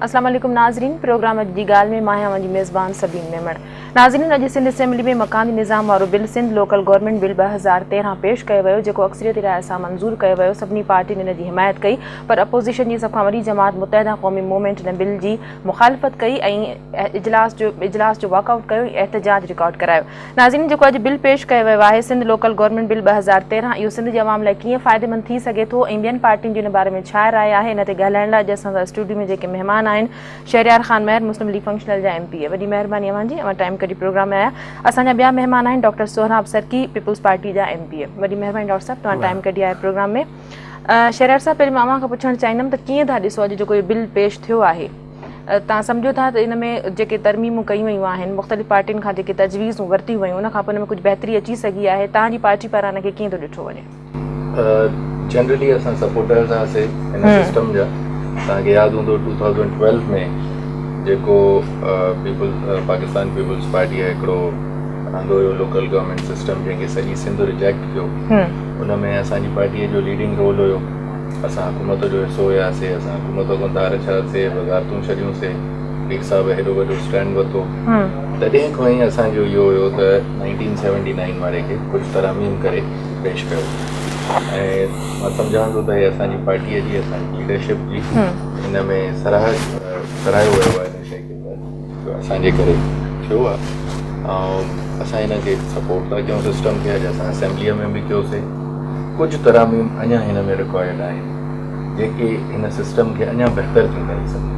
اسلام عليڪم ناظرين پروگرام اڄ جي ڳالهه ۾ مان آهيان اوهان جي ميزبان سبين ميمڻ ناظرين اڄ سنڌ اسيمبلي ۾ مڪاني نظام وارو bill Sindh local government bill 2013 پيش ڪيو ويو جيڪو اڪثريتي راء سان منظور ڪيو ويو سڀني پارٽين ان جي حمايت ڪئي پر اپوزيشن جي سڀ کان وڏي جماعت متحده قومي موومينٽ ان بل جي مخالفت ڪئي ۽ اجلاس جو اجلاس جو واڪ آئوٽ ڪيو ۽ احتجاج رڪارڊ ڪرايو ناظرين جيڪو اڄ بل پيش ڪيو ويو آهي سنڌ لوڪل گورنمينٽ بل 2013 اهو سنڌ جي عوام لاء ڪيئن فائديمند ٿي سگهي ٿو ۽ ٻين پارٽين جي ان باري ۾ ڇا راء آهي ان تي ڳالهائڻ لاء اڄ اسان سان اسٽوڊيو ۾ جيڪي مهمان آهن شهريار خان مهر مسلم ليگ فنڪشنل جا ايم پي اي وڏي مهرباني اوهان جي اوهان ٽائيم ڪڍي پروگرام ۾ آيا اسان جا ٻيا مهمان آهن ڊاڪٽر سهراب سرڪي پيپلز پارٽي جا ايم پي اي وڏي مهرباني ڊاڪٽر صاحب توهان ٽائيم ڪڍي آيا پروگرام ۾ شهريار صاحب پهرين مان اوهان کان پڇڻ چاهيندم ته ڪيئن ٿا ڏسو اڄ جيڪو بل پيش ٿيو آهي توهان سمجهو ٿا ته ان ۾ جيڪي ترميمون ڪيون ويون آهن مختلف پارٽين کان جيڪي تجويزون ورتيون ويون ان کان پوء ان ۾ ڪجهه بهتري اچي سگهي آهي توهان جي پارٽي پاران ان کي ڪيئن ٿو ڏٺو وڃي؟ جنرلي اسان سپورٽرز هئاسي هن سسٽم جا توهان کي ياد هوندو 2012 ۾ جيڪو پيپلز پاڪستان پيپلز پارٽي هڪڙو آندو هيو لوڪل گورنمينٽ سسٽم جنهن کي سڄي سنڌ ريجيڪٽ ڪيو ان ۾ اسان جي پارٽي جو ليڊنگ رول هيو اسان حڪومت جو حصو هياسي، اسان حڪومت کان ڌار ٿياسي، وزارتون ڇڏيون سي، پير صاحب هيڏو وڏو اسٽينڊ ورتو، تڏهن کان ئي اسان جو اهو هيو ته نائنٽين سيونٽي نائين واري کي ڪجهه تراميم ڪري پيش ڪيو ۽ مان سمجهان ٿو ته هي اسان جي پارٽيء جي اسان جي ليڊرشپ جي ان ۾ سراهه سراهيو ويو آهي ان شيء کي ته جو اسان جي ڪري ٿيو آهي ۽ اسان هن کي سپورٽ ٿا ڪيون سسٽم کي اڄ اسان اسيمبليء ۾ به ڪيوسي. ڪجهه تراميم اڃا هن ۾ رڪوائرڊ آهن جيڪي هن سسٽم کي اڃا بهتر ٿيون ڪري سگهن.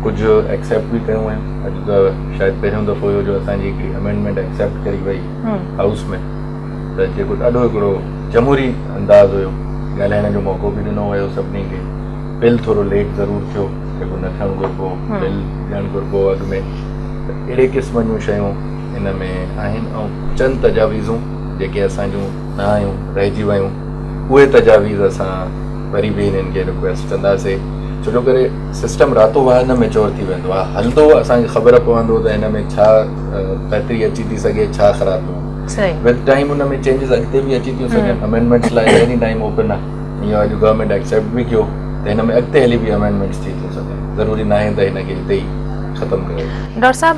ڪجهه ايڪسيپٽ به ڪيون ويون. اڄ ته شايد پهريون دفعو هيو جو اسان جي هڪڙي امينڊمينٽ ايڪسيپٽ ڪري وئي هائوس ۾ ته جيڪو ڏاڍو هڪڙو جمهوري انداز هيو. ڳالهائڻ جو موقعو به ڏنو ويو سڀني کي. بل ٿورو ليٽ ضرور ٿيو جيڪو نه ٿيڻ گهربو هو. بل ڏيڻ گهربو هو اڳ ۾ ته اهڙي قسم جون شيون هن ۾ آهن ۽ چند تجاويزون جيڪي اسان جون نه آيون رهجي ويون اهي تجاويز اسان وري به هنن کي رڪويسٽ ڪنداسي ڇو جو ڪري سسٽم راتو واهه نه ميچور ٿي ويندو آهي هلندو اسان کي خبر پوندو ته هن ۾ ڇا بهتري اچي ٿي سگهي ڇا خرابيون وٿ ٽائيم ان ۾ چينجز اڳتي به اچي ٿيون سگهن امينڊمينٽس لاء ايني ٽائيم اوپن آهي اهو اڄ گورنمينٽ ايڪسيپٽ به ڪيو ته هن ۾ اڳتي هلي به امينڊمينٽس ٿي ٿيون سگهن ضروري ناهي ته هن کي هتي ئي ختم ڪيو وڃي. ڊاڪٽر صاحب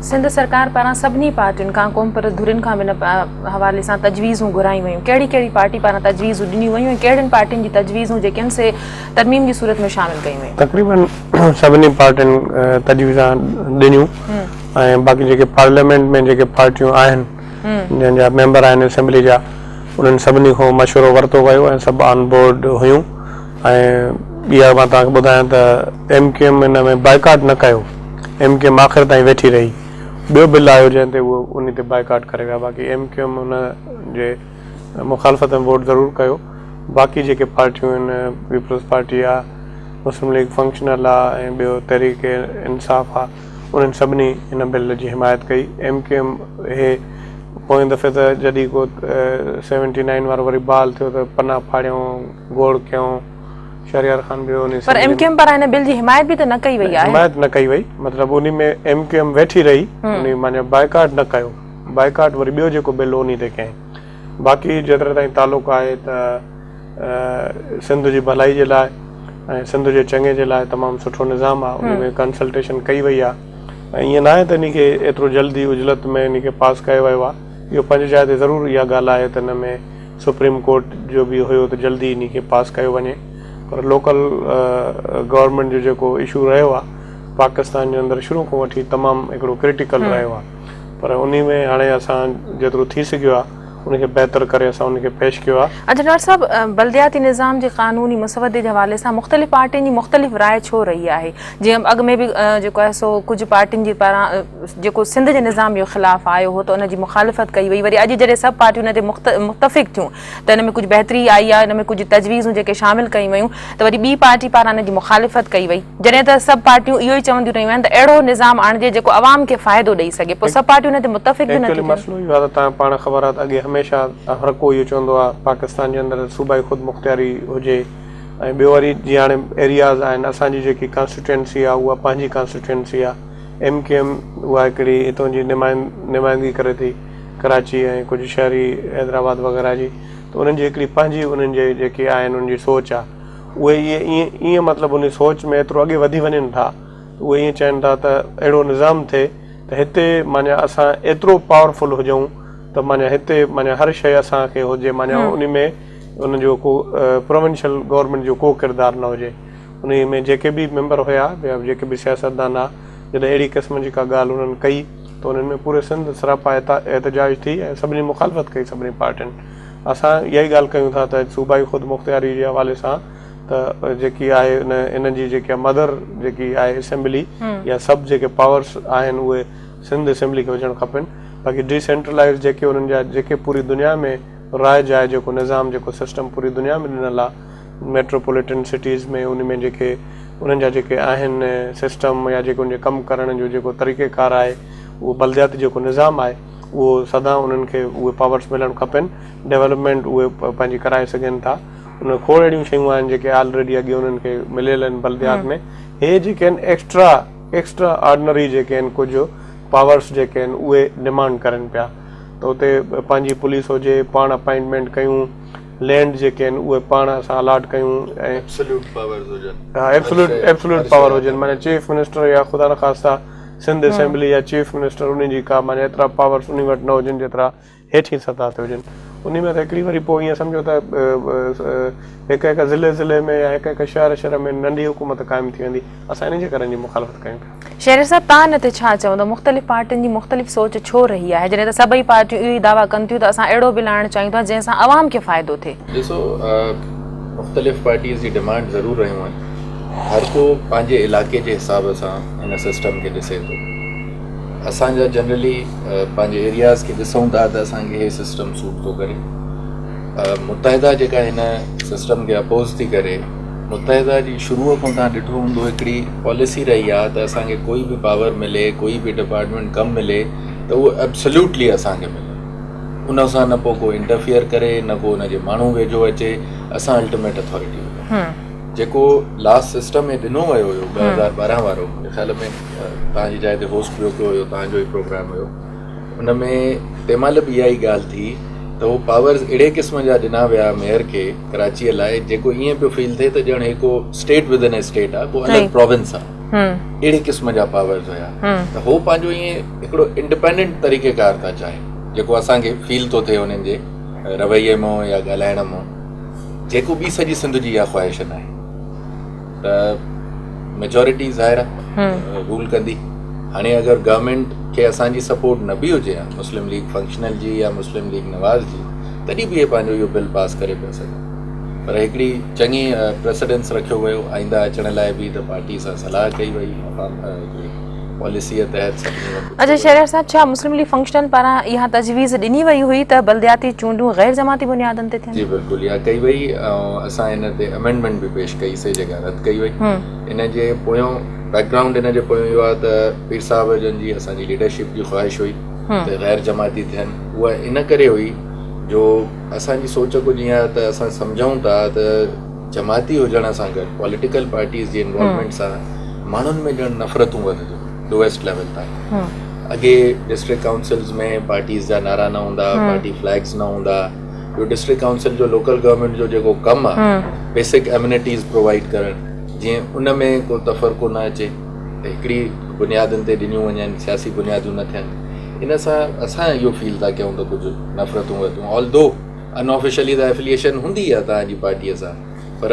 سنڌ سرڪار پاران سڀني پارٽين کان قومپرست ڌرين کان به ان حوالي سان تجويزون گهرايون ويون ڪهڙي ڪهڙي پارٽي پاران تجويزون ڏنيون ويون ۽ ڪهڙين پارٽين جي تجويزون جيڪي آهن سي ترميم جي صورت ۾ شامل ڪيون ويون. تقريبن سڀني پارٽين تجويزان ڏنيون ۽ باقي جيڪي پارليامينٽ ۾ جيڪي پارٽيون آهن جنهن جا ميمبر آهن اسيمبلي جا انهن سڀني کان مشورو ورتو ويو ۽ سڀ آن بورڊ هيون ۽ اها مان توهان کي ٻڌايان ته ايم ڪيو ايم ان ۾ بائيڪاٽ نه ڪيو ايم ڪيو ايم آخر تائين ويٺي رهي ٻيو بل آيو جنهن تي اهو انهي تي بائيڪاٽ ڪري ويا باقي ايم ڪيو ايم ان جي مخالفت ۾ ووٽ ضرور ڪيو باقي جيڪي پارٽيون آهن پيپلز پارٽي آ مسلم ليگ فنڪشنل آ ۽ ٻيو تحريڪ انصاف آ انهن سڀني ان بل جي حمايت ڪئي ايم ڪيو ايم هي پوئين دفعي ته جڏهن ڪو سيونٽي نائين وارو وري بحال ٿيو ته پنا ڦاڙيائون گوڙ ڪيائون شهريار خان به انهي پر ايم ڪيو ايم پاران هن بل جي حمايت به ته نه ڪئي وئي آهي. حمايت نه ڪئي وئي مطلب انهي ۾ ايم ڪيو ايم ويٺي رهي انهي معنيٰ بائيڪاٽ نه ڪيو بائيڪاٽ وري ٻيو جيڪو بل هو انهي تي ڪيائين باقي جيتري تائين تعلق آهي ته سنڌ جي ڀلائي جي لاء ۽ سنڌ جي چڱي جي لاء تمام سٺو نظام آهي انهي ۾ ڪنسلٽيشن ڪئي وئي آهي ۽ ائين ناهي ته انهي کي ايترو جلدي اجلت ۾ انهي کي پاس ڪيو ويو آهي اهو پنهنجي جاء تي ضرور اها ڳالهه آهي ته ان ۾ سپريم ڪورٽ جو به هيو ته جلدي انهي کي پاس ڪيو وڃي پر لوڪل گورنمينٽ جو جيڪو اشو رهيو آهي پاڪستان جي اندر شروع کان وٺي تمام هڪڙو ڪرٽيڪل رهيو آهي پر انهي ۾ هاڻي اسان جيترو ٿي سگهيو آهي ان کي بهتر ڪري اسان ان کي پيش ڪيو آهي. اچا ڊاڪٽر صاحب بلدياتي نظام جي قانوني مسودي جي حوالي سان مختلف پارٽين جي مختلف راء ڇو رهي آهي جيئن اڳ ۾ به جيڪو آهي سو ڪجهه پارٽين جي پاران جيڪو سنڌ جي نظام جو خلاف آيو هو ته ان جي مخالفت ڪئي وئي وري اڄ جڏهن سڀ پارٽيون ان تي متفق ٿيون ته ان ۾ ڪجهه بهتري آئي آهي ان ۾ ڪجهه تجويزون جيڪي شامل ڪيون ويون ته وري ٻي پارٽي پاران ان جي مخالفت ڪئي وئي جڏهن ته سڀ پارٽيون اهو ئي چونديون رهيون آهن ته اهڙو نظام آڻجي جيڪو عوام کي فائدو ڏئي سگهي پوء سڀ پارٽيون ان تي متفق به نه ايڪچوئلي ٿيون ٿين. مسئلو اهو آهي ته توهان پاڻ خبر آهي ته اڳي هميشه هر ڪو اهو چوندو آهي پاڪستان جي اندر صوبائي خودمختياري هجي ۽ ٻيو وري جيئن هاڻي ايرياز آهن اسان جي جيڪي ڪانسٽيٽوئنسي آهي اها پنهنجي ڪانسٽيٽوئنسي آهي ايم ڪيو ايم اها هڪڙي هتون جي نمائندگي ڪري ٿي ڪراچي ۽ ڪجهه شهري حيدرآباد وغيره جي ته انهن جي هڪڙي پنهنجي انهن جي جيڪي آهن انهن جي سوچ آهي. اهي اهي ائين ائين مطلب انهي سوچ ۾ ايترو اڳي وڌي وڃن ٿا ته اهي ائين چون ٿا ته اهڙو نظام ٿئي ته هتي معنيٰ اسان ايترو پاورفل هجون ته معنيٰ هتي معنيٰ هر شيء اسان کي هجي معنيٰ انهي ۾ ان جو ڪو پروونشل گورنمينٽ جو ڪو ڪردار نه هجي. انهي ۾ جيڪي به ميمبر هيا يا جيڪي به سياستدان ها جڏهن اهڙي قسم جي ڪا ڳالهه انهن ڪئي ته انهن ۾ پوري سنڌ سراپا احتجاج ٿي ۽ سڀني مخالفت ڪئي سڀني پارٽين. اسان اها ئي ڳالهه ڪيون ٿا ته صوبائي خودمختياري جي حوالي سان ته جيڪي آهي ان ان جي جيڪي مدر جيڪي آهي اسيمبلي يا سڀ جيڪي پاورس آهن اهي سنڌ اسيمبلي کي هجڻ کپن باقي ڊي سينٽرلائز جيڪي انهن جا جيڪي پوري دنيا ۾ رائج آهي جيڪو نظام جيڪو سسٽم پوري دنيا ۾ ڏنل آهي ميٽروپوليٽن سٽيز ۾ ان ۾ جيڪي انهن جا جيڪي آهن سسٽم يا جيڪو ان جي ڪم ڪرڻ جو جيڪو طريقي ڪار آهي اهو بلدياتي جيڪو نظام آهي اهو سدا انهن کي اهي پاورس ملڻ کپن ڊولپمينٽ اهي پنهنجي ڪرائي سگهن ٿا ان ۾ کوڙ اهڙيون شيون آهن جيڪي آلريڊي اڳي انهن کي مليل آهن بلديات ۾ هي جيڪي آهن ايڪسٽرا ايڪسٽرا آرڊنري جيڪي آهن ڪجهه پاورس جيڪي آهن اهي ڊمانڊ ڪرن پيا ته اتي پنهنجي پوليس هجي پاڻ اپائنٽمينٽ ڪيون لينڊ جيڪي آهن اهي پاڻ اسان الاٽ ڪيون ۽ ايبسوليوٽ پاورز هجن ها ايبسوليوٽ ايبسوليوٽ پاور هجن معنيٰ چيف منسٽر يا خدا نخواسته سنڌ اسيمبلي يا چيف منسٽر انهن جي ڪا معنيٰ ايترا پاورس انهي وٽ نه هجن جيترا هيٺين سطح تي هجن. انهي ۾ ته هڪڙي وري پوء ائين سمجهو ته هڪ هڪ ضلعي ضلعي ۾ يا هڪ هڪ شهر شهر ۾ ننڍي حڪومت قائم ٿي ويندي. اسان انهي جي ڪري ان جي مخالفت ڪيون پيا. شهريار صاحب توهان ان تي ڇا چوندو مختلف پارٽين جي مختلف سوچ ڇو رهي آهي جڏهن ته سڀئي پارٽيون اهو ئي دعويٰ ڪن ٿيون ته اسان اهڙو بل آڻڻ چاهيون ٿا جنهن سان عوام کي فائدو ٿئي. ڏسو مختلف پارٽيز جي ڊمانڊ ضرور رهيون آهن هر ڪو پنهنجي علائقي جي حساب سان هن سسٽم کي ڏسي ٿو. اسان جا جنرلي پنهنجي ايرياز کي ڏسون ٿا ته اسان کي هي سسٽم سوٽ ٿو ڪري متحده جيڪا هن سسٽم کي اپوز ٿي ڪري متحده جي شروع کان تان ڏٺو هوندو هڪڙي پاليسي رهي آهي ته اسان کي ڪوئي به پاور ملي ڪوئي به ڊپارٽمينٽ ڪم ملي ته اهو ايبسلوٽلي اسان کي ملي ان سان نه پوء ڪو انٽرفيئر ڪري نه ڪو ان جي ماڻهو ويجهو اچي اسان الٽيميٽ اٿارٽي هجون جيڪو لاسٽ سسٽم ۾ ڏنو ويو هيو 2012 وارو منهنجي خيال ۾ توهان جي جاء تي هوسٽ ٻيو ڪيو هيو توهان جو ئي پروگرام هيو ان ۾ تنهن مهل به اها ئي ڳالهه ٿي ته هو پاورز اهڙي قسم جا ڏنا ويا ميئر کي ڪراچيء لاء جيڪو ائين پيو فيل ٿئي ته ڄڻ هي ڪو state with in A state آهي ڪو الڳ پراونس آهي اهڙي قسم جا پاورز هيا ته هو پنهنجو ائين هڪڙو انڊيپينڊنٽ طريقي ڪار ٿا چاهين جيڪو اسان کي فيل ٿو ٿئي انهن جي رويي مان يا ڳالهائڻ مان جيڪو ٻي سڄي سنڌ جي اها خواهش ناهي ته ميجورٽي ظاهر آهي رول ڪندي هاڻي اگر گورنمينٽ کي اسان جي سپورٽ نه به هجي ها مسلم ليگ فنڪشنل جي يا مسلم ليگ نواز جي تڏهن به اهي پنهنجو اهو بل پاس ڪري پيا سگهن پر هڪڙي چڱي پريسيڊنس رکيو ويو آئنده اچڻ لاء به ته پارٽي سان صلاح ڪئي وئي هڪڙي پاليسيء تحت سڀني وٽ اچا شهريار صاحب ڇا مسلم ليگ فنڪشنل پاران اها تجويز ڏني وئي هئي ته بلدياتي چونڊون غير جماعتي بنيادن تي ٿين؟ جي بلڪل اها ڪئي وئي ۽ اسان ان تي امينڊمينٽ به پيش ڪئي سي جيڪا رد ڪئي وئي ان جي پويون بيڪ گرائونڊ ان جي پويون اهو آهي ته پير صاحب جن جي اسان جي ليڊرشپ جي خواهش هئي ته غير جماعتي ٿين اها ان ڪري هئي جو اسان جي سوچ ڪجهه ائين آهي ته اسان سمجهون ٿا ته جماعتي هجڻ سان گڏ پوليٽيڪل پارٽيز جي انوالومينٽ سان ماڻهن ۾ ڄڻ نفرتون وڌنديون لوئيسٽ ليول تائين اڳي ڊسٽرڪٽ ڪائونسلز ۾ پارٽيز جا نعرا نه هوندا پارٽي فليگز نه هوندا ٻيو ڊسٽرڪٽ ڪائونسل جو لوڪل گورنمينٽ جو جيڪو ڪم آهي بيسڪ امينٽيز پرووائيڊ ڪرڻ جيئن ان ۾ ڪو تفرقو نه اچي ته هڪڙي بنيادن تي ڏنيون وڃن سياسي بنيادون نه ٿين ان سان اسان اهو فيل ٿا ڪيون ته ڪجهه نفرتون وڌيون آل دو ان آفيشلي ته افيليئيشن هوندي آهي توهان جي پارٽيء سان پر.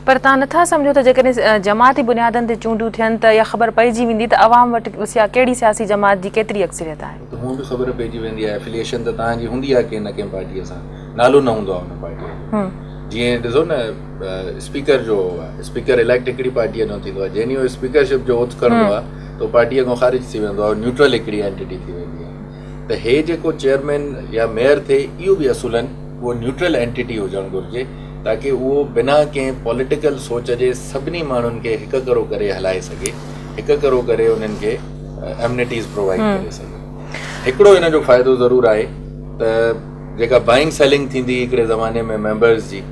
پر توهان نٿا سمجهو ته جيڪڏهن جماعتي بنيادن تي چونڊون ٿين ته اها خبر پئجي ويندي ته عوام وٽ ڪهڙي سياسي جماعت جي ڪيتري اڪثريت آهي. ته هونء به خبر پئجي ويندي آهي افيليئيشن ته توهان جي هوندي آهي ڪنهن نه ڪنهن پارٽيء سان نالو نه هوندو آهي ان پارٽيء جو جيئن ڏسو نه اسپيڪر جو اسپيڪر اليڪٽ هڪڙي پارٽيء جو ٿيندو آهي جنهن ڏينهن اهو اسپيڪرشپ جو اوٿ کڻندو آهي ته اهو پارٽيء کان خارج ٿي ويندو آهي نيوٽرل هڪڙي اينٽيٽي ٿي ويندي آهي. ته هي جيڪو چيئرمين يا ميئر ٿئي اهو به اصولن اهو نيوٽرل اينٽيٽي هجڻ گهرجي تاڪه اهو بنا ڪنهن پوليٽيڪل سوچ جي سڀني ماڻهن کي هڪ ڪرو ڪري هلائي سگهي هڪ ڪرو ڪري انهن کي امينٽيز پرووائيڊ ڪري سگهي هڪڙو ان جو فائدو ضرور آهي ته جيڪا بائنگ سيلنگ ٿيندي هڪڙي زماني ۾ ميمبرز جي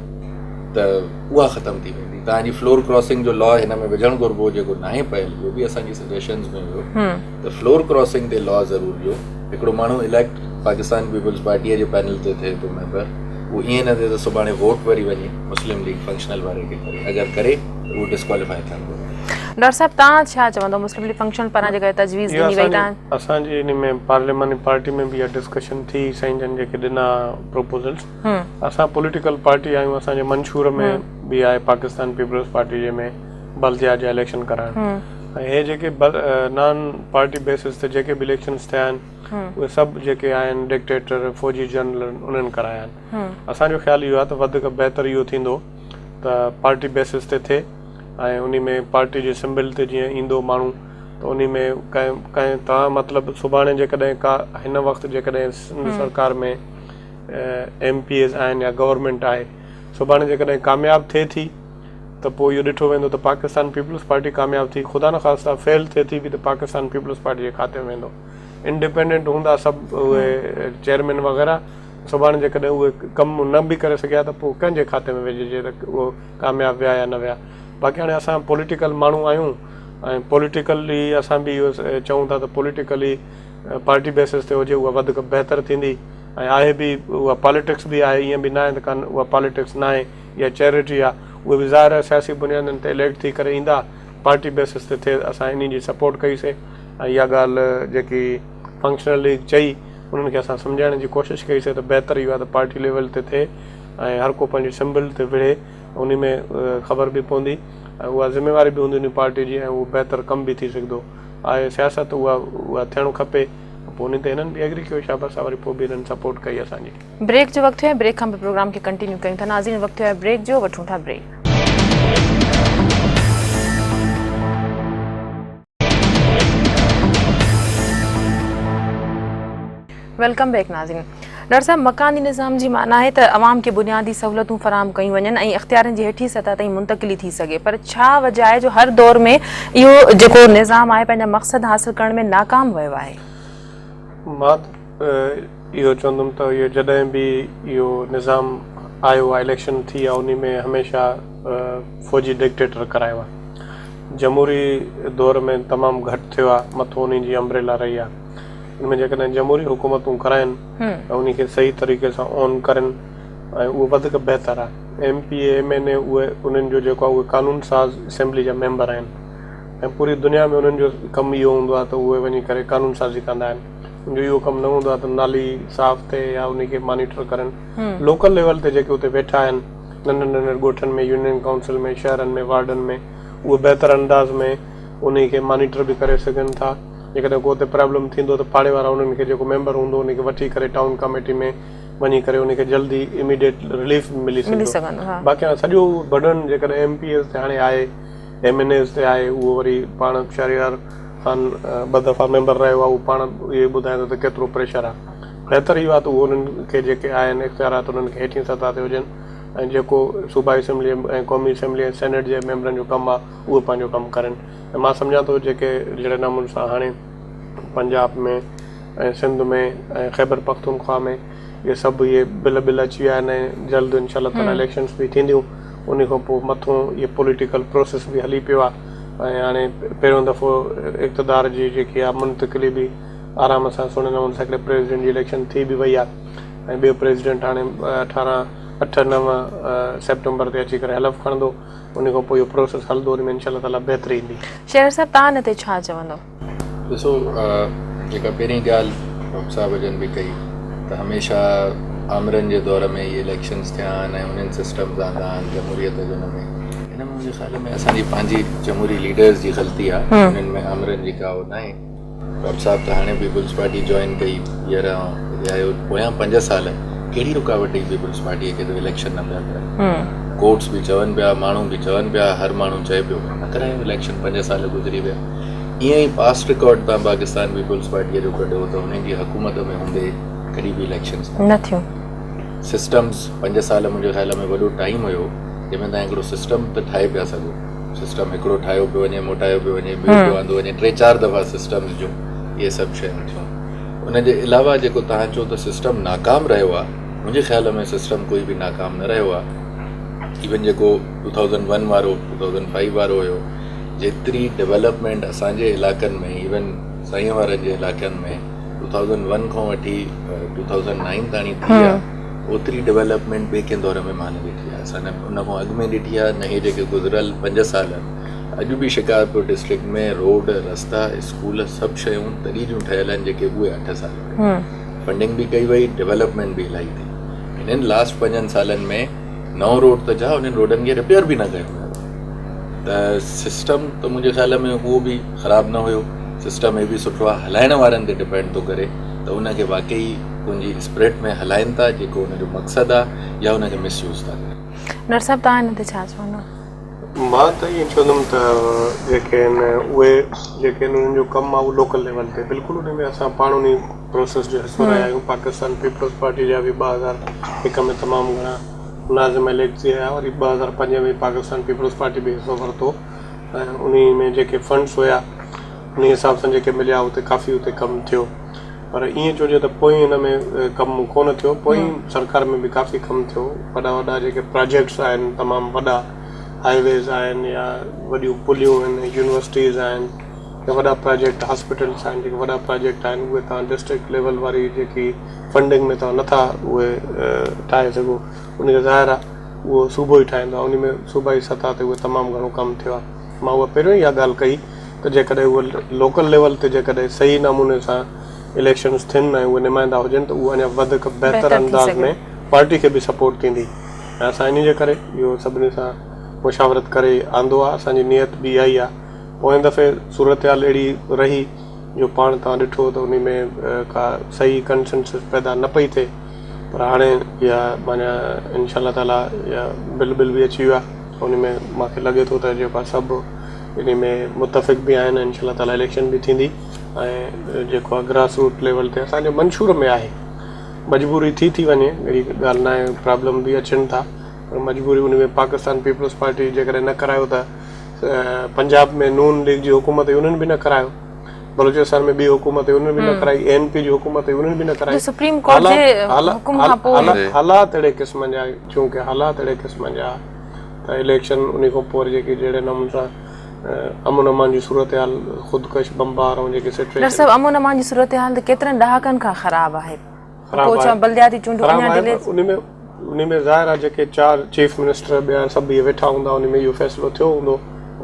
ته اها ختم ٿي ويندي تان جي فلور ڪراسنگ جو لا هن ۾ وجهڻ گهربو جيڪو ناهي پيل اهو به اسان جي سجيشنز ۾ هيو ته فلور ڪراسنگ تي لا ضرور ڏيو. هڪڙو ماڻهو اليڪٽ پاڪستان پيپلز پارٽيء جي پينل تي ٿئي ٿو ميمبر اهو ائين نه ٿئي ته سڀاڻي ووٽ وري وڃي مسلم ليگ فنڪشنل واري کي ڪري اگر ڪري ته اهو ڊسڪواليفائي ٿيڻ گهرجي. ڊاڪٽر صاحب توهان ڇا چوندو مسلم ليگ فنڪشنل پاران جيڪا تجويز ڏني وئي تهان. اسان جي ان ۾ پارلياماني پارٽي ۾ به اها ڊسڪشن ٿي سائين جن جيڪي ڏنا پروپوزلس اسان پوليٽيڪل پارٽي آهيون اسان جي منشور ۾ به آهي پاڪستان پيپلز پارٽي جي ۾ بلديا جا اليڪشن ڪرائڻ ۽ هي جيڪي نان پارٽي بيسس تي جيڪي به اليڪشنس ٿيا آهن اهي سڀ جيڪي آهن ڊڪٽيٽر فوجي جنرل انهن ڪرايا آهن اسان جو خيال اهو آهي ته وڌيڪ بهتر اهو ٿيندو ته پارٽي بيسس تي ٿئي ۽ انهي ۾ پارٽي جي سمبل تي جيئن ايندو ماڻهو ته انهي ۾ ڪنهن ڪنهن تان مطلب سڀاڻي جيڪڏهن ڪا هن وقت جيڪڏهن سنڌ سرڪار ۾ ايم پي ايز آهن يا گورنمينٽ آهي سڀاڻي جيڪڏهن ڪامياب ٿئي ٿي ته پوء اهو ڏٺو ويندو ته پاڪستان پيپلز پارٽي ڪامياب ٿي خدا نخواسته فيل ٿئي ٿي به ته پاڪستان پيپلز پارٽي جي کاتي ۾ ويندو انڊيپينڊنٽ هوندا سڀ اهي چيئرمين وغيره سڀاڻي جيڪڏهن اهي ڪم نه به ڪري سگهيا ته پوء ڪنهن جي کاتي ۾ وجهجي ته اهو ڪامياب ويا يا نه ويا باقي هاڻي اسان پوليٽيڪل ماڻهو آهيون ۽ پوليٽيڪلي اسان به اهو چئون ٿا ته پوليٽيڪلي پارٽي بيسس تي هجي اها وڌيڪ بهتر ٿيندي ۽ آهي به اها پاليٽڪس به آهي ائين به ناهي ته ڪا اها پاليٽڪس ناهي يا چيرٽي آهي اهي به ظاهر آهي سياسي بنيادن تي اليڪٽ ٿي ڪري ايندا پارٽي بيسس تي ٿئي اسان انهي جي سپورٽ ڪئي سي ۽ اها ڳالهه جيڪي فنڪشنل ليگ چئي انهن کي اسان سمجهائڻ جي ڪوشش ڪئي سي ته بهتر اهو آهي ته پارٽي ليول تي ٿئي ۽ هر ڪو پنهنجي سمبل تي وڙهي انهي ۾ خبر به پوندي ۽ اها ذميواري به هوندي انهي پارٽي جي ۽ اهو بهتر ڪم به ٿي سگهندو آهي سياست اها اها ٿيڻ کپي پوء انهي تي هنن به ايگري ڪيو شابس آ وري پوء به هنن سپورٽ ڪئي اسان جي. بريڪ جو وقت ٿيو آهي بريڪ کان پوء پروگرام کي ڪنٽينيو ڪيون ٿا ناظرين وقت ٿيو آهي بريڪ جو وٺون ٿا بريڪ. Welcome back ناظرين ڊاڪٽر صاحب مڪاني نظام جي معنيٰ آهي ته عوام کي بنيادي سهولتون فراهم ڪيون وڃن ۽ اختيارن جي هيٺين سطح تائين منتقلي ٿي سگهي پر ڇا وجه آهي جو هر دور ۾ اهو جيڪو نظام آهي پنهنجا مقصد حاصل ڪرڻ ۾ ناڪام ويو آهي. مان اهو چوندم ته اهو جڏهن به اهو نظام آيو آهي اليڪشن ٿي آهي انهي ۾ هميشه فوجي ڊڪٽيٽر ڪرايو آهي جمهوري دور ۾ تمام گهٽ ٿيو آهي مٿو انهي جي امبريلا رهي آهي ان ۾ جيڪڏهن جمهوري حڪومتون ڪرائن ۽ انهي کي صحيح طريقي سان اون ڪرن ۽ اهو وڌيڪ بهتر آهي M P A M N A اهي انهن جو جيڪو آهي اهي قانون ساز اسيمبلي جا ميمبر آهن ۽ پوري دنيا ۾ انهن جو ڪم اهو هوندو آهي ته اهي وڃي ڪري قانون سازي ڪندا آهن ان جو اهو ڪم نه هوندو آهي ته نالي صاف ٿئي يا ان کي مانيٽر ڪرن لوڪل ليول تي جيڪي اتي ويٺا آهن ننڍن ننڍن ڳوٺن ۾ يونين ڪائونسل ۾ شهرن ۾ وارڊن ۾ اهي بهتر انداز ۾ انهي کي مانيٽر به ڪري سگهن ٿا جيڪڏهن ڪو اتي پرابلم ٿيندو ته پاڙي وارا انهن کي جيڪو ميمبر هوندو ان کي وٺي ڪري ٽائون ڪاميٽي ۾ وڃي ڪري ان کي جلدي اميڊيٽ رليف به ملي سگهندو باقي هاڻي سڄو برڊن جيڪڏهن ايم پي ايز تي هاڻي آهي ايم اين ايز تي آهي اهو وري پاڻ شهريار خان ٻه دفعا ميمبر رهيو آهي اهو پاڻ اهو ٻڌائيندو ته ڪيترو پريشر آهي بهتر اهو آهي ته اهو انهن کي جيڪي آهن اختيارات انهن کي هيٺين سطح تي هجن ۽ جيڪو صوبائي اسيمبلي ۽ قومي اسيمبلي ۽ سينيٽ جي ميمبرن جو ڪم آهي اهو پنهنجو ڪم ڪرن ۽ مان سمجهان ٿو جيڪي جهڙي نموني سان هاڻي پنجاب ۾ ۽ سنڌ ۾ ۽ خيبر پختونخوا ۾ اهي سڀ اهي بل بل اچي ويا آهن ۽ جلد انشاء الله تعالي اليڪشنس به ٿينديون انهي کان پوء مٿون اهي پوليٽيڪل پروسيس به هلي پيو آهي ۽ هاڻي پهريون دفعو اقتدار جي جيڪي آهي منتقلي به آرام سان سهڻي نموني سان هڪڙي پريزيڊنٽ جي اليڪشن ٿي به وئي آهي ۽ ٻيو پريزيڊنٽ هاڻي 18 اٺ نو سيپٽمبر تي اچي ڪري حلف کڻندو انهي کان پوء اهو پروسيس هلندو ان ۾ انشاء الله تعالي بهتري ايندي. شير صاحب تان ان تي ڇا چوندو؟ ڏسو جيڪا پهرين ڳالهه ڊاڪٽر صاحب جن به ڪئي ته هميشه آمرن جي دور ۾ اهي اليڪشنز ٿيا آهن ۽ انهن سسٽمز آندا آهن جمهوريت جو ان ۾ ان ۾ منهنجي خيال ۾ اسان جي پنهنجي جمهوري ليڊرز جي غلطي آهي انهن ۾ آمرن جي ڪا ناهي. ڊاڪٽر صاحب ته هاڻي پيپلز پارٽي جوائن ڪئي هينئر هتي آيو پويان 5 سال ڪهڙي رڪاوٽ ڏئي پيپلز پارٽي کي ته اليڪشن نه پيا ڪرائين ڪورٽس به چون پيا ماڻهو به چون پيا هر ماڻهو چئي پيو نه ڪرايو اليڪشن 5 سال گذري ويا ائين ئي پاسٽ رڪارڊ تان پاڪستان پيپلز پارٽي جو ڪڍيو ته انهن جي حڪومت ۾ هوندي ڪڏهن به اليڪشنز نه ٿيون. سسٽمز 5 سال منهنجي خيال ۾ وڏو ٽائيم هيو جنهن ۾ تان هڪڙو سسٽم ته ٺاهي پيا سگهو. سسٽم هڪڙو ٺاهيو پيو وڃي موٽايو پيو وڃي ٻيو پيو آندو وڃي ٽي چار دفعا سسٽمز جون اهي سڀ شيون ٿيون. ان جي علاوه جيڪو توهان چئو ته سسٽم ناڪام رهيو آهي منهنجي خيال ۾ سسٽم ڪوئي به ناڪام نه رهيو آهي. ايون جيڪو 2001 وارو 2005 وارو هيو جيتري ڊولپمينٽ اسان جي علائقن ۾ ايون سائين وارن جي علائقن ۾ 2001 کان وٺي 2009 تاڻي ٿي آهي. اوتري ڊولپمينٽ ٻئي ڪنهن دور ۾ مان نه ڏٺي آهي. اسان نه ان کان اڳ ۾ ڏٺي آهي نه هي جيڪي گذريل 5 سال آهن. اڄ به شڪارپور ڊسٽرڪٽ ۾ روڊ، رستا، اسڪول سڀ شيون تڏهن جون ٺهيل آهن جيڪي اهي 8 سال هيا. فنڊنگ به ڪئي وئي، ڊولپمينٽ به الاهي ٿي. هنن لاسٽ 5 سالن ۾ نئون روڊ ته ڇا انهن روڊن کي رپيئر به نه ڪيو ويو ته سسٽم ته منهنجي خيال ۾ اهو به خراب نه هيو. سسٽم هي به سٺو آهي هلائڻ وارن تي ڊپينڊ ٿو ڪري ته ان کي واقعي پنهنجي اسپرٽ ۾ هلائن ٿا جيڪو ان جو مقصد آ يا ان کي مس يوز ٿا ڪن. نر صاحب توهان هن تي ڇا چوندو؟ مان ته ائين چوندم ته جيڪي آهن اهي جيڪي آهن انهن جو ڪم آهي اهو لوڪل ليول تي بلڪل ان ۾ اسان پاڻ انهي پروسيس جو حصو رهيا آهيون پاڪستان پيپلز پارٽي جا به 2001 ۾ تمام گهڻا ملازم اليڪٽ ٿي آيا وري 2005 ۾ پاڪستان پيپلز پارٽي به حصو ورتو ۽ انهي ۾ جيڪي فنڊس هيا انهي حساب سان جيڪي مليا اتي ڪافي اتي ڪم ٿيو پر ائين چئجي ته پوئين هن ۾ ڪم ڪونه ٿيو پوئين سرڪار ۾ به ڪافي ڪم ٿيو وڏا وڏا جيڪي پراجيڪٽس آهن تمام وڏا هائي ويز آهن يا وڏيون پليون آهن يونيورسٽيز آهن يا وڏا پراجيڪٽ هاسپيٽلس آهن جيڪي وڏا پراجيڪٽ آهن اهي توهان ڊسٽرڪٽ ليول واري جيڪي فنڊنگ ۾ توهان نٿا اهي ٺاهي سگهو ان کي ظاهر آهي اهو صوبو ئي ٺاهيندو آهي ان ۾ صوبائي سطح تي اهي تمام گهڻو ڪم ٿيو آهي مان اها پهريون ئي اها ڳالهه ڪئي ته جيڪڏهن اهو لوڪل ليول تي جيڪڏهن صحيح نموني سان اليڪشنز ٿين ۽ اهي نمائندا هجن ته اهو اڃا وڌڪ بهتر انداز ۾ پارٽي کي به سپورٽ ٿيندي ۽ اسان انهي جي ڪري اهو سڀني سان مشاورت ڪري آندو آهي اسان جي نيت به اها ئي آهي پوئين دفعي صورتحال اهڙي رهي جو پاڻ توهان ڏٺو ته انهي ۾ ڪا صحيح ڪنسنسس پيدا نه پئي ٿئي پر هاڻي اها معنيٰ انشاء الله تعاليٰ اها بل بل به اچي ويو آهي انهي ۾ مونکي لڳي ٿو ته جيڪو آهي سڀ انهي ۾ متفق به آهن انشاء الله تعالي اليڪشن به ٿيندي ۽ جيڪو آهي گراس روٽ ليول تي اسان جو منشور ۾ آهي مجبوري ٿي ٿي وڃي اهڙي ڳالهه ناهي پرابلم به اچن ٿا پر مجبوري ان ۾ پاڪستان پيپلز پارٽي جيڪڏهن نه ڪرايو ته پنجاب ۾ نون ليگ جي حڪومت هئي انهن به نه ڪرايو بلوچستان ۾ ٻي حڪومت هئي انهن به نه ڪرائي اي اين پي جي حڪومت هئي انهن به نه ڪرائي سپريم ڪورٽ جي حڪم کان پوء حالات اهڙي قسم جا چونڪه حالات اهڙي قسم جا ته اليڪشن انهي کان پوء وري جيڪي جهڙي نموني سان امن امان جي صورتحال خودڪش بمبار ۽ جيڪي سٽويشن. ڊاڪٽر صاحب امن امان جي صورتحال ته ڪيترن ڏهاڪن کان خراب آهي خراب پوء آهي بلدياتي چونڊون خراب اڃا آهي ڊلي پر انهي ۾ انهي ۾ ظاهر آهي جيڪي 4 چيف منسٽر ٻيا سڀ اهي ويٺا هوندا انهي ۾ اهو فيصلو ٿيو هوندو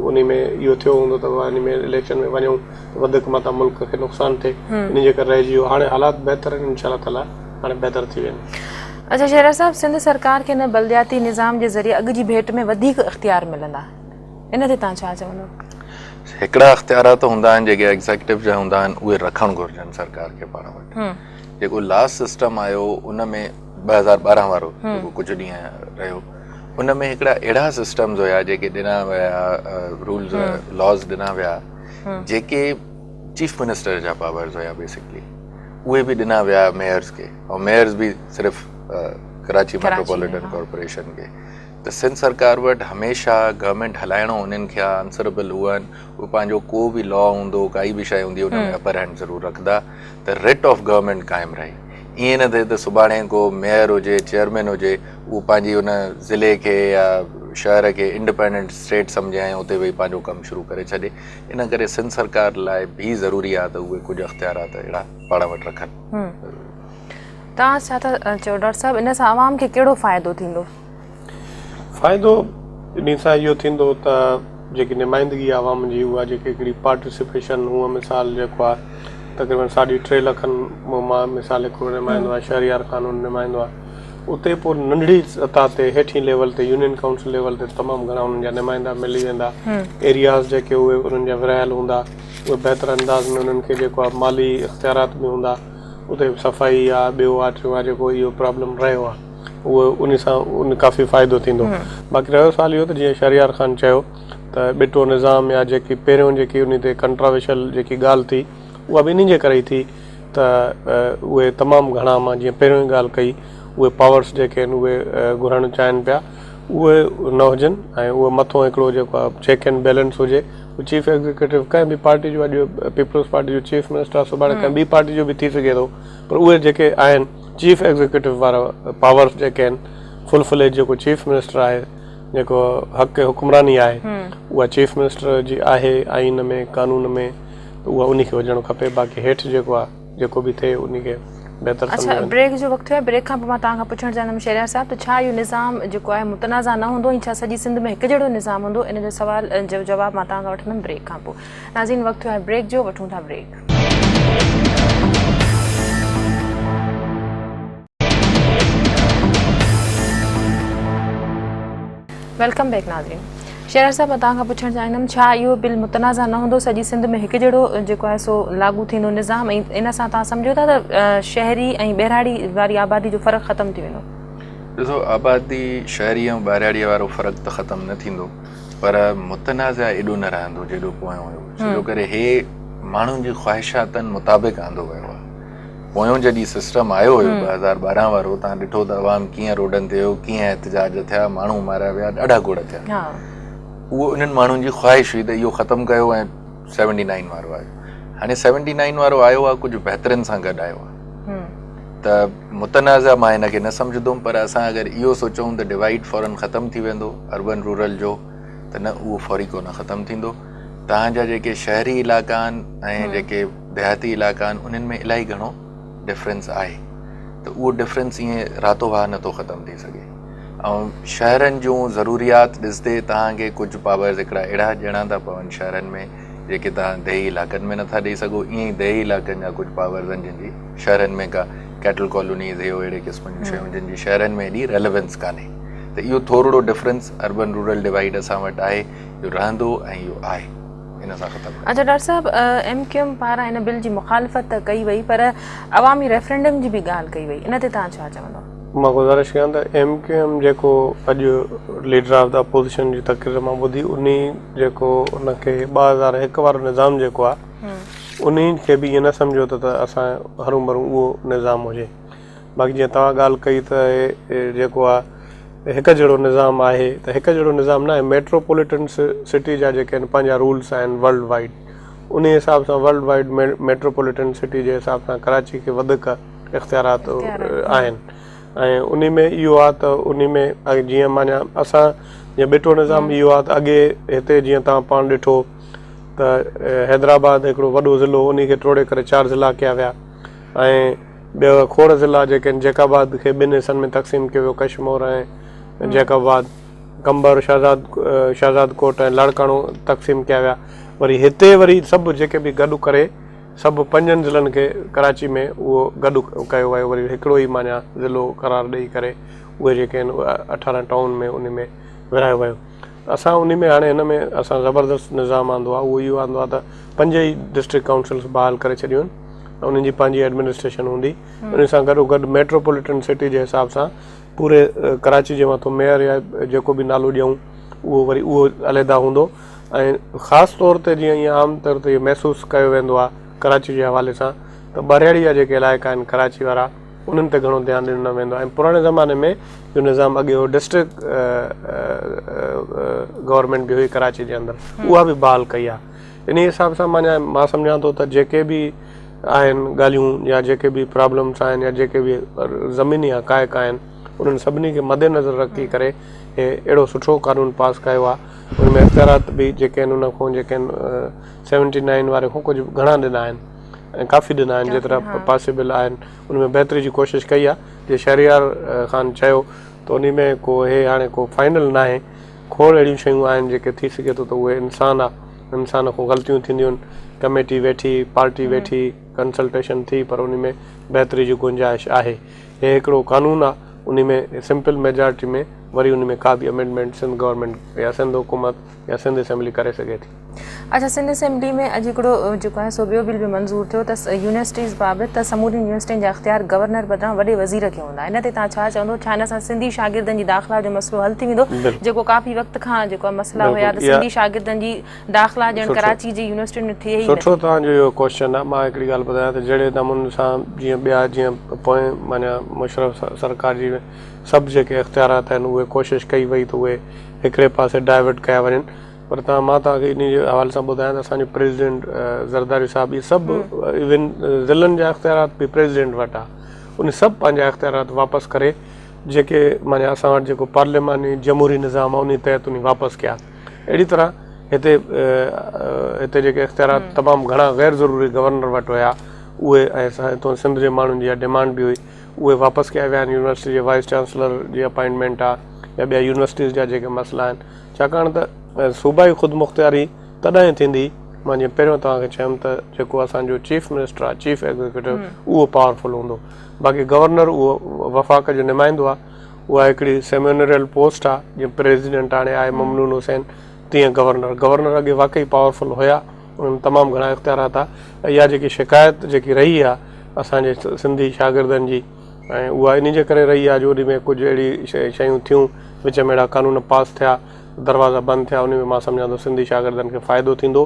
انهي ۾ اهو ٿيو هوندو ته انهي ۾ اليڪشن ۾ وڃون ته وڌيڪ متان ملڪ کي نقصان ٿئي انهي جي ڪري رهجي ويو هاڻي حالات بهتر آهن انشاء الله تعالي هاڻي بهتر ٿي ويندو. اچا شهريار صاحب سنڌ سرڪار کي هن بلدياتي نظام جي ذريعي اڳ جي ڀيٽ ۾ وڌيڪ اختيار ملندا ان تي توهان ڇا چوندو؟ هڪڙا اختيارات هوندا آهن جيڪي ايگزيڪٽو جا هوندا آهن اهي رکڻ گهرجن سرڪار کي پاڻ وٽ جيڪو لاسٽ سسٽم آيو ان ۾ 2012 وارو جيڪو ڪجهه ڏينهن رهيو ان ۾ هڪڙا اهڙا سسٽمز هيا جيڪي ڏنا ويا رولز لاز ڏنا ويا جيڪي چيف منسٽر جا پاورز هيا بيسڪلي اهي به ڏنا ويا ميئرز کي ۽ ميئرز به صرف ڪراچي ميٽروپوليٽن ڪارپوريشن کي ته سنڌ سرڪار وٽ هميشه گورنمينٽ هلائڻو انهن کي آهي آنسربل هو آهن اهي پنهنجو ڪو به لا هوندو ڪائي به شيء هوندي ان ۾ اپر هينڊ ضرور رکندا ته رٽ آف گورنمينٽ قائم رهي ائين نه ٿئي ته سڀاڻي ڪو ميئر هجي چيئرمين هجي اهو پنهنجي ان ضلعي کي يا شهر کي انڊيپينڊنٽ اسٽيٽ سمجهي ۽ اتي ويهي پنهنجو ڪم شروع ڪري ڇڏي ان ڪري سنڌ سرڪار لاء به ضروري آهي ته اهي ڪجهه اختيارات اهڙا پاڻ وٽ رکن. توهان ڇا ٿا چئو ڊاڪٽر صاحب ان سان عوام کي ڪهڙو فائدو ٿيندو؟ فائدو انهي سان اهو ٿيندو ته جيڪي نمائندگي آهي عوام جي اها جيڪي هڪڙي پارٽيسپيشن هونء مثال جيڪو آهي تقريبن ساڍي ٽي لکن مان مثال هڪڙو نمائندو آهي شهريار خان نمائندو آهي اتي پوء ننڍڙي سطح تي هيٺين ليول تي يونين ڪائونسل ليول تي تمام گهڻا انهن جا نمائندا ملي ويندا ايرياز جيڪي اهي انهن جا ورهايل هوندا اهي بهتر انداز ۾ انهن کي جيڪو آهي مالي اختيارات به هوندا اتي صفائي آ ٻيو آ ٽيون آ جيڪو اهو پرابلم رهيو آ اهو ان سان ان ڪافي فائدو ٿيندو باقي رهيو سوال اهو ته جيئن شهريار خان چيو ته ٻٽو نظام يا جيڪي پهريون جيڪي ان تي ڪنٽراويشل جيڪي ڳالهه ٿي اها به انهي جي ڪري ئي ٿي ته اهي تمام گهڻا مان جيئن پهريون ئي ڳالهه ڪئي اهي پاورس جيڪي آهن اهي گهرڻ چاهين پيا اهي نه هجن ۽ اهي مٿو هڪڙو جيڪو آهي چيڪ اينڊ بيلنس هجي چيف ايگزيڪيوٽو ڪنهن به پارٽي جو اڄ پيپلز پارٽي جو چيف منسٽر آهي سڀاڻي ڪنهن ٻي پارٽي جو به ٿي سگهي ٿو پر اهي جيڪي آهن چيف ايگزيڪيوٽو وارا پاورس جيڪي آهن فل فليج جيڪو چيف منسٽر آهي جيڪو حق حڪمراني آهي اها چيف منسٽر جي آهي آئين ۾ قانون ۾ ته اها انهي کي هجڻ کپي باقي هيٺ جيڪو آهي جيڪو به ٿئي انهي کي بهتر اڇا سمجهيو وڃي. بريڪ جو وقت ٿيو آهي بريڪ کان پوء مان توهان کان پڇڻ چاهيندم شهريار صاحب ته ڇا اهو نظام جيڪو آهي متنازع نه هوندو ۽ ڇا سڄي سنڌ ۾ هڪ جهڙو نظام هوندو ان جو سوال جو جواب مان توهان کان وٺندم بريڪ کان پوء ناظرين وقت ٿيو آهي بريڪ جو وٺون ٿا بريڪ. Welcome back ناظرين شهريار صاحب مان توهان کان پڇڻ چاهيندم ڇا اهو بل متنازع نه هوندو سڄي سنڌ ۾ هڪ جهڙو جيڪو آهي سو لاڳو ٿيندو نظام ۽ ان سان توهان سمجهو ٿا ته شهري ۽ ٻهراڙي واري آبادي جو فرق ختم ٿي ويندو؟ ڏسو آبادي شهري ۽ ٻهراڙي وارو فرق ته ختم نه ٿيندو پر متنازع ايڏو نه رهندو جيڏو پويون هيو ڇو جو ڪري هي ماڻهن جي خواهشاتن مطابق آندو ويو آهي پويون جڏهن سسٽم آيو هيو 2012 وارو تان ڏٺو ته عوام ڪيئن روڊن تي هيو ڪيئن احتجاج ٿيا ماڻهو ماريا ويا ڏاڍا گوڙ ٿيا اهو انهن ماڻهن جي خواهش هئي ته اهو ختم ڪيو ۽ 79 وارو آيو هاڻي 79 وارو آيو آهي ڪجهه بهترين سان گڏ آيو آهي ته متنازع مان هن کي نه سمجهندم پر اسان اگر اهو سوچون ته ڊوائيڊ فورن ختم ٿي ويندو اربن رورل جو ته نه اهو فوري ڪونه ختم ٿيندو تهان جا جيڪي شهري علائقا آهن ۽ جيڪي ديهاتي علائقا آهن انهن ۾ الاهي گهڻو ڊفرنس آهي ته اهو ڊفرنس ائين راتو واهه نٿو ختم ٿي سگهي ۽ شهرن جون ضروريات ڏسندي توهان کي ڪجهه پاورز هڪڙا اهڙا ڏيڻا ٿا پون شهرن ۾ جيڪي توهان ديهي علائقن ۾ نٿا ڏيئي سگهو ائين ئي ديهي علائقن جا ڪجهه پاورز آهن جن جي شهرن ۾ ڪا ڪيٽل ڪالونيز هي اهڙي قسم جون شيون جن جي شهرن ۾ ايڏي ريليونس ڪانهي ته اهو ٿورڙو ڊفرنس اربن رورل ڊوائيڊ اسان وٽ آهي اهو رهندو ۽ اهو آهي ان سان ختم نه اچا ڊاڪٽر صاحب ايم ڪيو ايم پاران ان بل جي مخالفت ته ڪئي وئي پر عوامي ريفرنڊم جي به ڳالهه ڪئي وئي ان تي توهان ڇا چوندو؟ مان گذارش ڪيان ته ايم ڪيو ايم جيڪو اڄ ليڊر آف the opposition جي تقرير مان ٻڌي انهي جيڪو ان کي 2001 وارو نظام جيڪو آ انهي کي به ائين نه سمجهيو ته اسان هرون ڀرون اهو نظام هجي باقي جيئن توهان ڳالهه ڪئي ته جيڪو آ هڪ جهڙو نظام آهي ته هڪ جهڙو نظام نه آهي ميٽروپوليٽن سٽي جا جيڪي آهن پنهنجا رولس آهن ورلڊ وائيڊ انهي حساب سان ورلڊ وائيڊ ميٽروپوليٽن سٽي جي حساب سان ڪراچي کي وڌيڪ اختيارات آهن ۽ انهي ۾ اهو آ ته انهي ۾ جيئن معنيٰ اسان جيئن ٻٽو نظام اهو آ ته اڳي هتي جيئن توهان پاڻ ڏٺو ته حيدرآباد هڪڙو وڏو ضلعو انهي کي ٽوڙي ڪري چار ضلعا ڪيا ويا ۽ ٻيا کوڙ ضلعا جيڪي آهن جيڪب آباد کي ٻن حصن ۾ تقسيم ڪيو ويو ڪشمور ۽ جيڪب آباد، قمبر، شهزاد شهزاد ڪوٽ ۽ لاڙڪاڻو تقسيم ڪيا ويا وري هتي وري سڀ جيڪي به گڏ ڪري سڀ پنجن ضلعن کي ڪراچي ۾ اهو گڏ ڪيو ويو وري هڪڙو ئي معنيٰ ضلعو قرار ڏئي ڪري اهي جيڪي آهن 18 ٽائون ۾ ان ۾ ورهايو ويو. اسان انهي ۾ هاڻي هن ۾ اسان زبردست نظام آندو آهي اهو اهو آندو آهي ته پنج ئي ڊسٽرڪٽ ڪائونسلز بحال ڪري ڇڏيون آهن انهن جي پنهنجي ايڊمنسٽريشن هوندي انهي سان گڏو گڏ ميٽروپوليٽن سٽي جي حساب سان پوري ڪراچي جي مٿو ميئر يا جيڪو به نالو ڏيون اهو وري اهو عليحده هوندو ۽ خاص طور تي جيئن ائين عام طور تي محسوس ڪيو ويندو آهي ڪراچي جي حوالي سان ته ٻهراڙي جا جيڪي علائقا آهن ڪراچي وارا انهن تي گهڻو ڌيان ڏنو نه ويندو آهي ۽ پراڻي زماني ۾ اهو نظام اڳي هو ڊسٽرڪٽ گورنمينٽ به هئي ڪراچي جي اندر اها به بحال ڪئي آهي انهي حساب سان معنيٰ مان سمجهان ٿو ته جيڪي به آهن ڳالهيون يا جيڪي به پرابلمس آهن يا جيڪي به زميني حقائق آهن انهن سڀني کي مد نظر رکي ڪري هي اهڙو سٺو قانون پاس ڪيو آهي ان ۾ اختيارات به جيڪي آهن ان کان جيڪي آهن سيونٽي نائن واري کان ڪجهه گهڻا ڏنا آهن ۽ ڪافي ڏنا آهن جيترا پاسيبل آهن ان ۾ بهتري جي ڪوشش ڪئي آهي جي شهريار خان چيو ته انهي ۾ ڪو هي هاڻي ڪو فائنل ناهي کوڙ اهڙيون شيون آهن جيڪي ٿي سگهي ٿو ته اهي انسان آ انسان کان غلطيون ٿينديون ڪميٽي ويٺي پارٽي ويٺي ڪنسلٽيشن ٿي پر انهي ۾ بهتري جي گنجائش آهي هي هڪڙو قانون آ انهي ۾ سمپل ميجارٽي ۾ وري انهي ۾ ڪا به امينڊمينٽ سنڌ گورنمينٽ يا سنڌ حڪومت يا سنڌ اسيمبلي ڪري سگهي ٿي. اڇا سنڌ اسيمبلي ۾ اڄ هڪڙو جيڪو آهي سو ٻيو بل به منظور ٿيو ته يونيورسٽيز بابت ته سمورين يونيورسٽين جا اختيار گورنر بدران وڏي وزير کي هوندا ان تي توهان ڇا چوندو ڇا ان سان سنڌي شاگردن جي داخلا جو مسئلو حل ٿي ويندو جيڪو ڪافي وقت کان جيڪو آهي مسئلا هيا ته سنڌي شاگردن جي داخلا ڄڻ ڪراچي جي يونيورسٽين ۾ ٿئي ئي نه سٺو توهان جو اهو ڪوئسچن آهي مان هڪڙي ڳالهه ٻڌايان ته جهڙي نموني سان جيئن ٻيا جيئن پوئين معنيٰ مشرف سرڪار جي سڀ جيڪي اختيارات آهن اهي ڪوشش ڪئي وئي ته اهي هڪڙي پاسي ڊائيورٽ ڪيا وڃن پر توهان مان توهان کي انهي جي حوالي سان ٻڌايان ته اسان جو پريزيڊنٽ زرداري صاحب اهي سڀ ايون ضلعن جا اختيارات به پريزيڊنٽ وٽ آ ان سڀ پنهنجا اختيارات واپس ڪري جيڪي معنيٰ اسان وٽ جيڪو پارلياماني جمهوري نظام آ انهي تحت انهي واپس ڪيا اهڙي طرح هتي هتي جيڪي اختيارات تمام گهڻا غير ضروري گورنر وٽ هيا اهي ۽ هتون سنڌ جي ماڻهن جي اها ڊمانڊ به هئي اهي واپس ڪيا ويا آهن يونيورسٽي جي وائيس چانسلر جي اپائنٽمينٽ آهي يا ٻيا يونيورسٽيز جا جيڪي مسئلا آهن ڇاڪاڻ ته صوبائي خودمختياري تڏهن ٿيندي مان جيئن پهريون توهان کي چيم ته جيڪو اسان جو چيف منسٽر آهي چيف ايگزيڪيوٽو اهو پاورفل هوندو باقي گورنر اهو وفاق جو نمائندو آهي اها هڪڙي سيميونريل پوسٽ آهي جيئن پريزيڊنٽ هاڻي آهي ممنون حسين تيئن گورنر گورنر اڳي واقعي پاورفل هيا انهن تمام گهڻا اختيارات آ ۽ اها جيڪي شڪايت جيڪي رهي آ اسان جي سنڌي شاگردن جي ۽ اها انهي جي ڪري رهي آ جو انهي ۾ ڪجهه اهڙي شيون ٿيون وچ ۾ اهڙا قانون پاس ٿيا دروازا بند ٿيا انهي ۾ مان سمجهان ٿو سنڌي شاگردن کي فائدو ٿيندو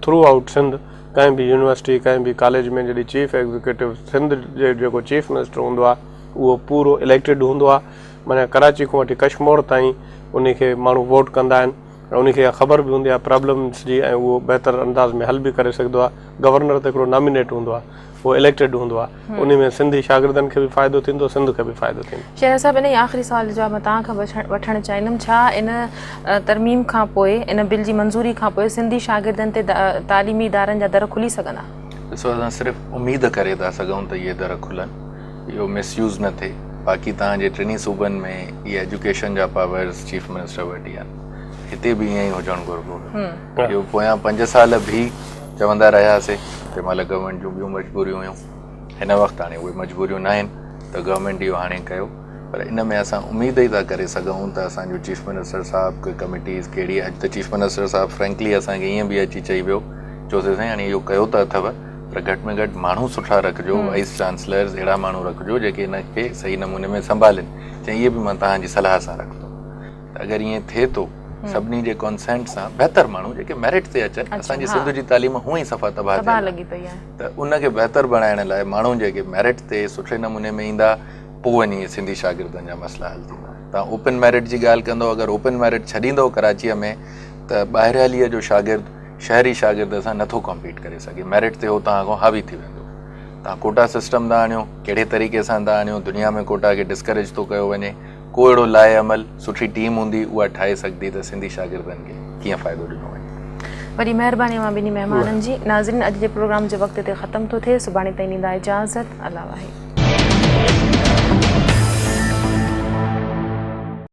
ٿرو آئوٽ سنڌ ڪنهن به يونيورسٽي ڪنهن به ڪاليج ۾ جڏهن چيف ايگزيڪيوٽو سنڌ جي جيڪو چيف منسٽر هوندو آ اهو پورو اليڪٽيڊ هوندو آ معنيٰ ڪراچي کان وٺي ڪشمور تائين انهي کي ماڻهو ووٽ ڪندا آهن ۽ ان کي اها خبر به هوندي آهي پرابلمس جي ۽ اهو بهتر انداز ۾ حل به ڪري سگهندو آهي. گورنر ته هڪڙو نامينيٽ هوندو آهي، اهو اليڪٽيڊ هوندو آهي. انهي ۾ سنڌي شاگردن کي به فائدو ٿيندو، سنڌ کي به فائدو ٿيندو. شهريار صاحب انهي آخري سوال جو جواب مان توهان کان وٺڻ چاهيندم، ڇا ان ترميم کان پوء، ان بل جي منظوري کان پوء سنڌي شاگردن تي تعليمي ادارن جا در کلي سگهندا؟ ڏسو اسان صرف اميد ڪري ٿا سگهون ته اهي در کلن. اهو مس يوز نه ٿئي باقي توهان جي ٽنهي صوبن ۾ اهي ايجوڪيشن جا پاورز چيف منسٽر وٽ ئي آهن هتي به ائين ئي هجڻ گهربو هيو اهو پويان 5 سال به چوندا رهياسي تنهن مهل گورنمينٽ جون ٻيون مجبوريون هيون هن وقت هاڻي اهي مجبوريون نه آهن ته گورنمينٽ اهو هاڻي ڪيو پر ان ۾ اسان اميد ئي ٿا ڪري سگهون ته اسان جو چيف منسٽر صاحب ڪي ڪميٽيز ڪهڙي اڄ ته چيف منسٽر صاحب فرينڪلي اسان کي ائين به اچي چئي ويو چوسي سائين هاڻي اهو ڪيو ته اٿو پر گهٽ ۾ گهٽ ماڻهو سٺا رکجو، وائيس چانسلرز اهڙا ماڻهو رکجو جيڪي ان کي صحيح نموني ۾ سنڀالين. چيائين اهي به مان توهان جي صلاح سان رکندم ته اگر ائين ٿئي ٿو سڀني جي ڪنسينٽ سان بهتر ماڻهو جيڪي ميرٽ تي اچن، اسان جي سنڌ جي تعليم هونئن ئي صفا تباهه ٿيل آهي ته ان کي بهتر بڻائڻ لاء ماڻهو جيڪي ميرٽ تي سٺي نموني ۾ ايندا پوء وڃي اهي سنڌي شاگردن جا مسئلا حل ٿيندا. توهان اوپن ميرٽ جي ڳالهه ڪندؤ اگر اوپن ميرٽ ڇڏيندؤ ڪراچيء ۾ ته ٻاهرياليء جو شاگرد شهري شاگرد سان نٿو ڪمپيٽ ڪري سگهي، ميرٽ تي هو توهان کان حاوي ٿي ويندو. توهان ڪوٽا سسٽم ٿا آڻيو، ڪهڙي طريقي سان ٿا آڻيو، دنيا ۾ ڪوٽا کي ڊسڪريج ٿو ڪيو وڃي، ڪو اهڙو لائحه عمل، سٺي ٽيم هوندي اها ٺاهي سگهندي ته سنڌي شاگردن کي ڪيئن فائدو ڏنو وڃي. وڏي مهرباني اوهان ٻنهي مهمانن جي. ناظرين اڄ جي پروگرام جو وقت هتي ختم ٿو ٿئي، سڀاڻي تائين ڏيندا اجازت، الله واهي.